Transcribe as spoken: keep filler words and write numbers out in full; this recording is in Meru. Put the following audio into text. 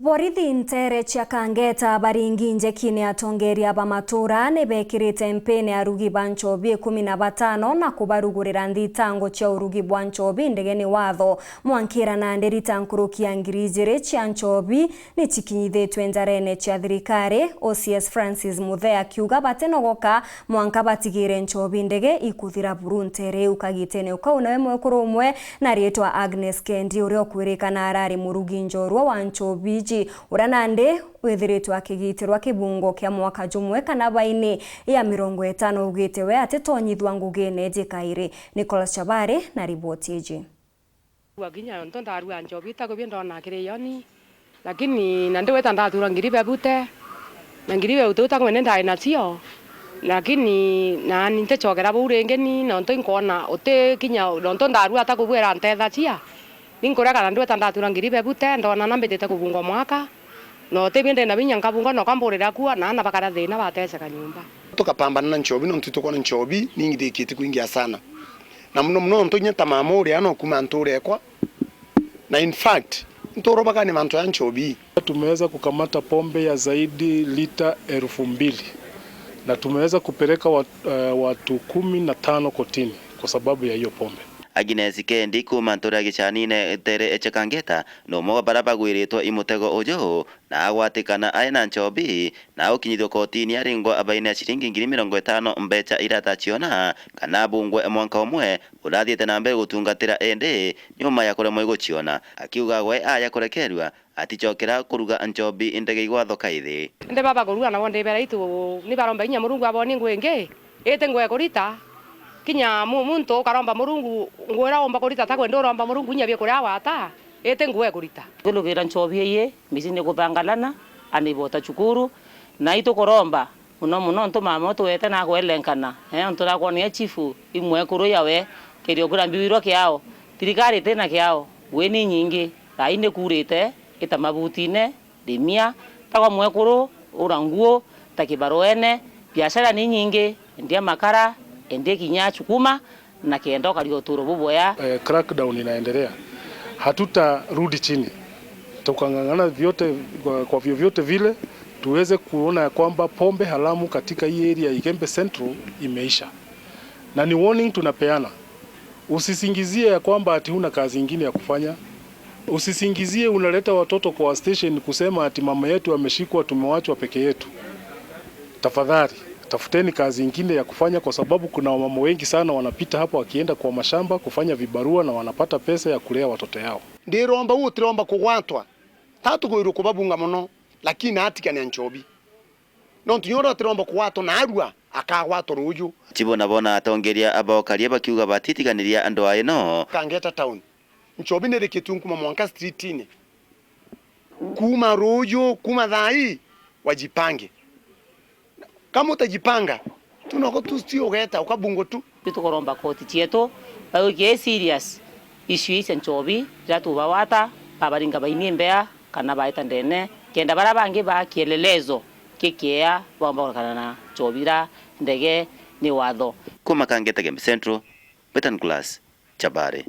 Borithi nteere cia Kangeta baringi njekine atongeria ba matuura ni bekirite mpini arugi ba nchobi ikumi na batano na kubarugurira nthitango cia urugi bwa nchobi ndege ni watho. Mwankira nandi rita nkuruki ya ngiri ijiri cia nchobi ni cikinyithitwe njarene cia thirikari, O C S Francis Muthee akiuga batinogoka mwanka batigire nchobi ndege ikuthira buru nteere iu. Kagitene ukau nawe mwekuru umwe na riitwa Agnes Kendi, uria ukwirikana arari murugi njorua wa nchobi iji, uria nandi withiritwe akigitirwa kibungo kia mwaka jumwe kana baini ya mirongo itano, ugite we atitonyithua ngugine iji kairi. Nicholas Chabari na riboti iji. Rua kinya nontu ndarua nchobi itakubi ndona kiri yoni, lakini na ndiweta ndatura ngiri bebute, na ngiri bebute uta kwene ndai nacio, lakini nani ntichokera bau ringi ni nontu inkwona uti kinya nontu ndarua atakubwira ntethacia, ni nkuria kana ndiweta ndatura ngiri bebute, ndona na mbitite kubungwa mwaka, na uti bindi na binya nkabungwa noka mburira kua, na ana bakara thina batecheka nyumba. Tukapambana na nchobi nontu itukwona nchobi ni ingithikitie kwingia sana. Na muno muno nontu inya ta mama uria no kuma ntuura ekwa. Na in fact, ntuura ubagani mantu ya nchobi. Tumeweza kukamata pombe ya zaidi lita elfu mbili na tumeweza kupeleka wat-, eh, watu kumi na tano kotini kwa sababu ya hiyo pombe. Agnes Kendi kuma ntuura ya Gichanine Tere Echekangeta, ni umwe wa baria bagwiritwe i mutego uju, na agwatikana ari na nchobi, na agukinyithua kotini aringwa abaine ya ciringi ngiri mirongo itano mbecha iria ataciona, kana abungwe mwanka umwe uria athiite na mbere gutungatira, indi nyuma ya kuremwa iguciona, akiuga we aja kurekerua, atichokera kuruga nchobi ndege igwatho kaithi. Indi baba kuruga nabo ndibera itu ni baromba inya Murungu aboni ngui ingi, iti ngui kurita. Kinya mu-, muntu ukaromba Murungu ngui iria umba kurita, ta kwendi uromba Murungu inya bia kuria wata, iti ngui kurita. Kwirugira nchobi iyi, micini kubangalana, ana ibota cukuru, na itukuromba muno muno nontu mama utuwete na akwelenkana, eh, nontu nakwonania chifu imwekuru yawe, kerio kura mbiwirwa kiao, thirikari itina kiao, ngui ni nyingi, thaai ni kuurite, ita mabutine, rimia, ta kwa mwekuru, ura nguo, ta kibaruene, biashara ni nyingi, endia makara, endia kinya chukuma, na kenda ukari uturo bubwea. Eh, crackdown inaendelea. Hatutarudi chini. Tukang'ang'ana vyote, kwa, kwa vyovyote vile, tuweze kuona ya kwamba pombe haramu katika hii area ya Igembe Central imeisha. Na ni warning tunapeana. Usisingizie ya kwamba ati huna kazi ingine ya kufanya. Usisingizie unaleta watoto kwa station kusema ati mama yetu ameshikwa, tumewachwa peke yetu. Tafadhali, tafuteni kazi ingine ya kufanya, kwa sababu kuna wamama wengi sana wanapita hapo wakienda kwa mashamba kufanya vibarua na wanapata pesa ya kulea watoto yao. Ndiromba uu utiromba kugwatwa, tatugwirwe kubabunga mono, lakini atigane na nchobi. Nontu nyo uria utiromba kugwatwa na arua, akagwatwa ruuju. Chibo nabo na atongeria abookaria bakiuga batitiganiria andu a ino. Kangeta town, nchobi nirikitue nkuma mwanka streetine. Kuuma ruuju, kuuma thaai, wajipange. Kama utajipanga, tu noko tu sti ugeta, ukabungwa tu. Itukuromba koti cietu baukie serious issue ii cia nchobi, riria tubawata, babaringa bainie mbea, kana baita ndene, kenda baria bangi baa kielelezo kikiea baumba kurekana na nchobi iria ndege ni watho. Kuma Kangeta Igembe Central, Betan Glass, Chabare.